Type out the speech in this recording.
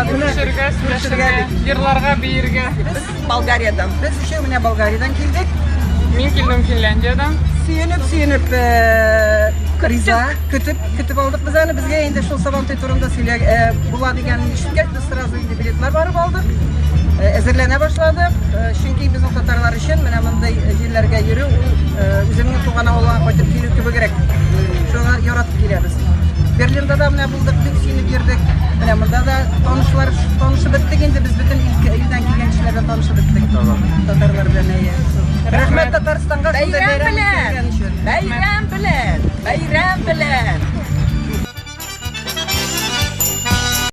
Күрешергә, сөйләшергә, җырларга, биергә. Без Болгариядән. Без өчәү менә Болгариядән килдек. Мин килдем Финляндиядән. Сөенеп, сөенеп, риза, көтеп, көтеп алдык без аны. Безгә инде шул Сабантуй турында сөйлә була дигәнен ишеткәч, без сразу инде билетлар барып алдык. Әзерләнә башладык. Чөнки безнең татарлар өчен менә мондый җирләргә йөрү ул үзеңнең туган авылыңа кайтып килү кебегрәк. Шуңа яратып киләбез. Берлинда да менә булдык, бик сөенеп йөрдек. Менә монда да танышлар, танышып беттек инде без бөтен ил, илдән килгән кешеләр белән танышып беттек. Татарлар белән, әйе. Рәхмәт Татарстанга шундый Бәйрәм бәйрәм белән! үткәргән өчен.